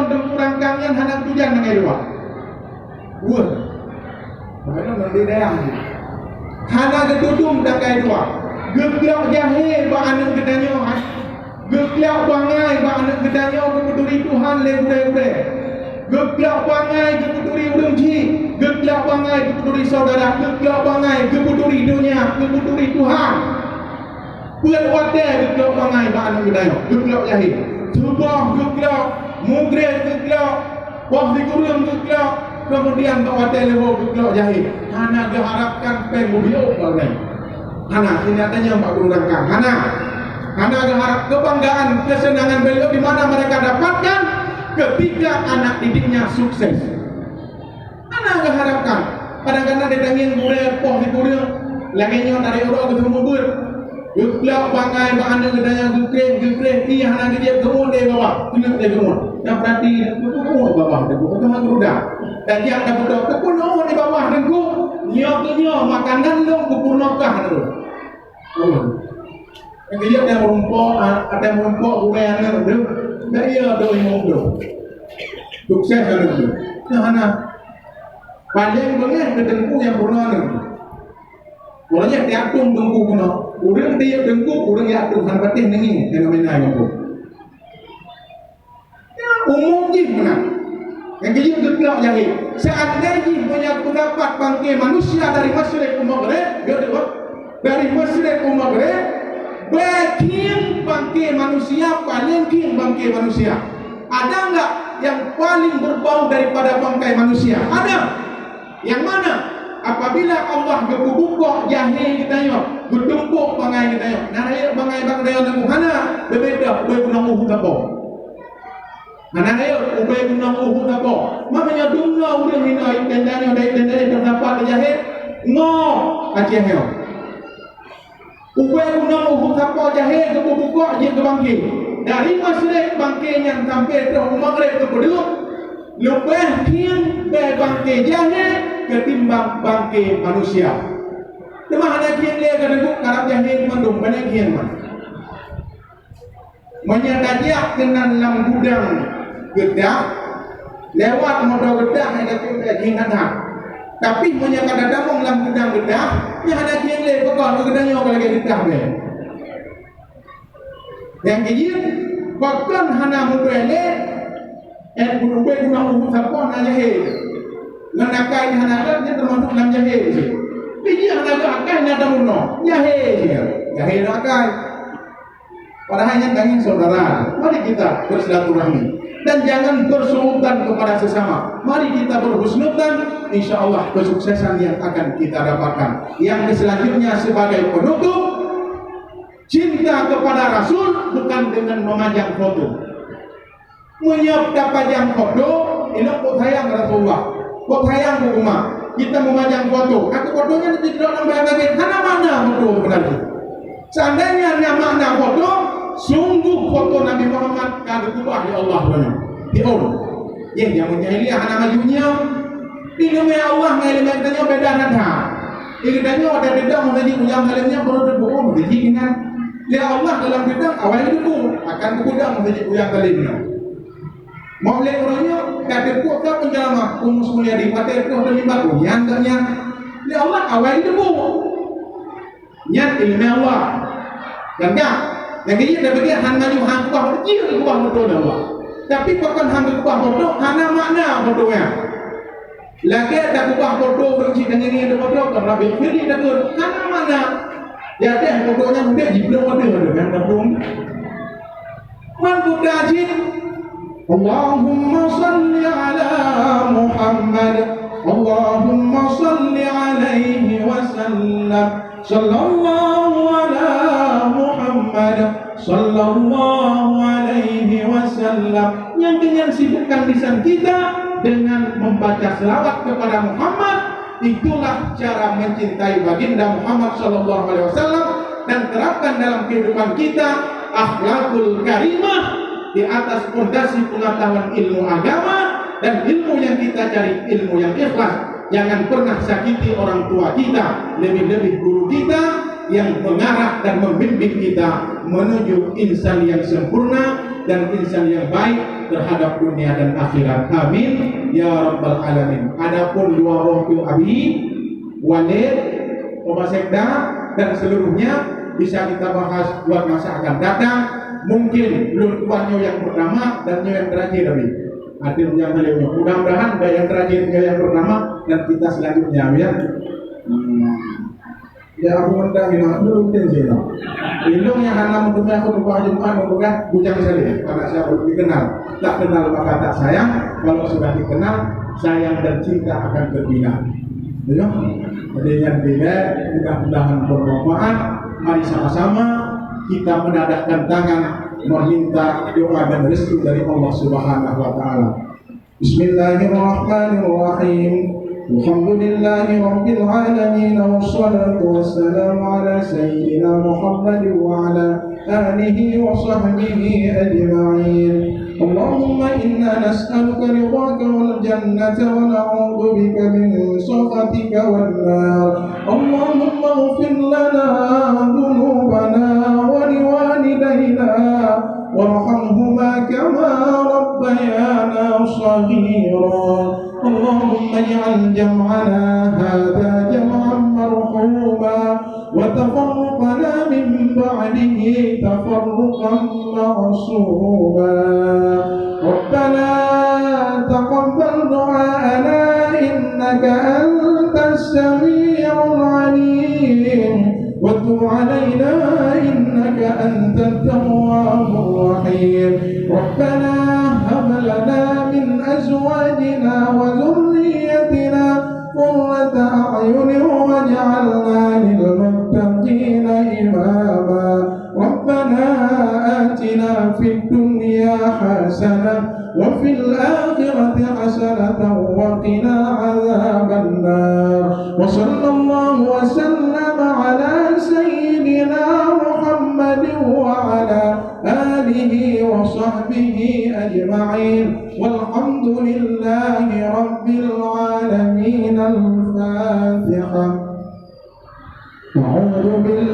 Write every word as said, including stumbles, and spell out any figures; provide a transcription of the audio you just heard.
Teungku Rangkang nyan hana geutujan tanggai dua. Weueh. Makanya ngon di dayang tu. Hana geutudum tanggai dua. Geuklok jahé bak aneuk geutanyoe, ha? Geuklok bangai bak aneuk geutanyoe geupeuturi Tuhan lé gurée-gurée. Geuklok bangai geupeuturi ureueng chik. Geuklok bangai geupeuturi syedara. Geuklok bangai geupeuturi donya, geupeuturi Tuhan. Peuet watée geuklok bangai bak aneuk geutanyoe, geuklok jahé. Suboh geuklok, mugreb geuklok, poh sikureueng geuklok, keumudian bak watée leuhô geuklok jahé. Hana geuharapkan péng mubiôk bak ureueng. Hana, seunyatanya bak ureueng Rangkang. Hana. Hana geuharap kebanggaan, kesenangan beliau di mana mereka dapatkan ketika anak didiknya sukses. Hana geuharapkan. Kadang-kadang ditangieng gurée poh sikureueng, lagée nyoe tarék uroe geuteumeubeuet. Geuklok bangai bak aneuk geutanyoe geukreh, geukreh, ie hana geujép geumeuet lé babah, keuneuk lé geumeuet. Nyang peurati, geumeuet babah, geumeuet babah, geumeuet babah. Tajak tapeudong, keupeue lôn di babah Teungku, nyoe keuh nyoe makanan lôn kupeurunoe kah lôn. Oh. Nyang keu jeuet ada meurumpok, ada meurumpok gurée aneuk tu. Dak iya tu ilmu tu. Sukses aneuk tu. Nah, nah. Paléng beungéh keu Teungku nyang peurunoe aneuk tu. Pokoknya tiap tueng Teungku keunoe. Ureueng tiep Teungku, ureueng jak tueng hana patéh neungieng fenomena nyan tu. Umu jih meunan. Nyang keujeuet geuklok jahé. Seandai jih meunyoe peundapat bangke manusia dari Masyriq u Maghrib, geuduek, dari Masyriq u Maghrib, bèk khieng bangke manusia, paléng khieng bangke manusia. Ada enggak yang paling berbau daripada bangkai manusia? Ada. Nyang mana? Apabila Allah geupeubukok jahé geutanyoe, geutumpôk bangai geutanyoe, na rayeuk bangai bak geutanyoe lam hana beubeda ubé gunong Uhud sapo. Hana rayeuk ubé gunong Uhud sapo. Maknanya dum nyoe ureueng hinoe tenda nyoe dari tenda nyoe teudapat di jahé, ngo Aceh nyoe. Ubé gunong Uhud sapo jahé geupeubukok jeuet keu bangke. Dari Masyriq bangke nyan sampoe troh u Maghrib geupeudeuh, leubeh khieng bèe bangke jahé ketimbang bangke manusia. Teuma hana khieng lé ka teungku, karab jahé mandum, banyak khieng mah. Meunyoe tajak keunan lam gudang geudah, lewat moto geudah, hai ka khieng that. Tapi meunyoe ka tatamong lam gudang geudah, nyan hana khieng lé, peugah keu geutanyoe ka lagèe geudah bèe. Nyang keujeuet, pakon hana mubèe lé, eh, ubé gunong Uhud sapo na jahé. Ngon akai hana rot, nyan teumasuk lam jahé. Tapi jih hana rot akai na tabunoe, jahé jih. Jahé rot akai. Padahai nyan daging saudara. Mari kita bersilaturahmi dan jangan bersuudzon kepada sesama. Mari kita berhusnudzon, insya Allah kesuksesan yang akan kita dapatkan. Yang selanjutnya sebagai penutup, cinta kepada Rasul bukan dengan memajang foto. Meunyoe tapajang foto, ilôn kok sayang Rasulullah, kok sayang keu umat. Kita meumajang foto, ka keu foto nyan jidrob lam bayang langét, hana makna foto seubeunarjih. Seandainya na makna foto, sungguh foto Nabi Muhammad ka geukeubah lé Allah banyak. Di ôn. Yeh, jameun jahiliyah hana maju nyoe. Ileumèe Allah ngon ileumèe geutanyoe beda that. Ileumèe geutanyoe watèe teudeung meuseujid kuyang saleuem nyan, baru teupeue meuseujid inan. Lé Allah dalam teudeung awai geuteupeue akan geupeudong meuseujid kuyang saleuem nyan. Meu'lèk uroe nyoe ka teupeue ka peuceramah Umus Mulyadi, watèe troh teulibat nyan geuh nyan. Lé Allah awai geuteupeue. Nyan ileumèe Allah. Kan ka? Nyang keujeuet tapiké han maju han keubah, jeuet keubah beutôi lé Allah. Tapi pakon han keubah beutôi, hana makna beutôi nyan. Lagèe takeubah foto ureueng cit dan nyanyi ada foto, kan Rabbi Firi takheun, hana makna. Di ateueh foto nyan udép jibloe ateueh ada kan foto. Man buta cit. Allahumma salli ala Muhammad. Allahumma salli alaihi wasallam. Sallallahu ala Muhammad, sallallahu alaihi wasallam. Nyang keunyan sibukkan lisan kita dengan membaca selawat kepada Muhammad, itulah cara mencintai baginda Muhammad sallallahu alaihi wasallam dan terapkan dalam kehidupan kita akhlakul karimah di atas fondasi pengetahuan ilmu agama dan ilmu yang kita cari ilmu yang ikhlas. Jangan pernah sakiti orang tua kita, lebih-lebih guru kita yang mengarah dan membimbing kita menuju insan yang sempurna. dan insan yang baik terhadap dunia dan akhirat. Amin ya rabbal alamin. Adapun dua boh tu Abi, Walid, Pemasekda, dan seluruhnya bisa kita bahas buat masa akan datang. Mungkin lôn tuan nyoe yang pertama dan nyoe yang terakhir, Abi. Hati yang beliau nyoe. Mudah-mudahan yang terakhir nyoe yang pertama dan kita selanjutnya, ya. Hmm. Ya, aku minta minum dulu, mungkin sih, no. Ilung yang hana menggunakan khutbah Jumat, menggunakan bujang saja. Karena saya belum dikenal. Tak kenal maka tak sayang. Kalau sudah dikenal, sayang dan cinta akan terbina. Ya. Jadi yang bila, mudah-mudahan bermanfaat. Mari sama-sama kita menadahkan tangan meminta doa dan restu dari Allah Subhanahu wa taala. بسم الله الرحمن الرحيم. الحمد لله رب العالمين، والصلاة والسلام على سيدنا محمد وعلى آله وصحبه أجمعين. اللهم إنا نسألك رضاك والجنة، ونعوذ بك من سخطك والنار. اللهم اغفر لنا ذنوبنا ولوالدينا وارحمهما كما ربيانا صغيرا. اللهم اجعل جمعنا هذا جمعا مرحوما، وتفرقنا من بعده تفرقا معصوما. ربنا تقبل دعاءنا إنك أنت السميع العليم، وتب علينا إنك أنت التواب الرحيم. ربنا هب لنا من أزواجنا وذريتنا قرة أعين واجعلنا للمتقين إماما. ربنا آتنا في الدنيا حسنة وفي الآخرة حسنة وقنا عذاب النار. وصلى الله وسلم على سيدنا محمد وعلى آله وصحبه أجمعين. والحمد لله رب العالمين.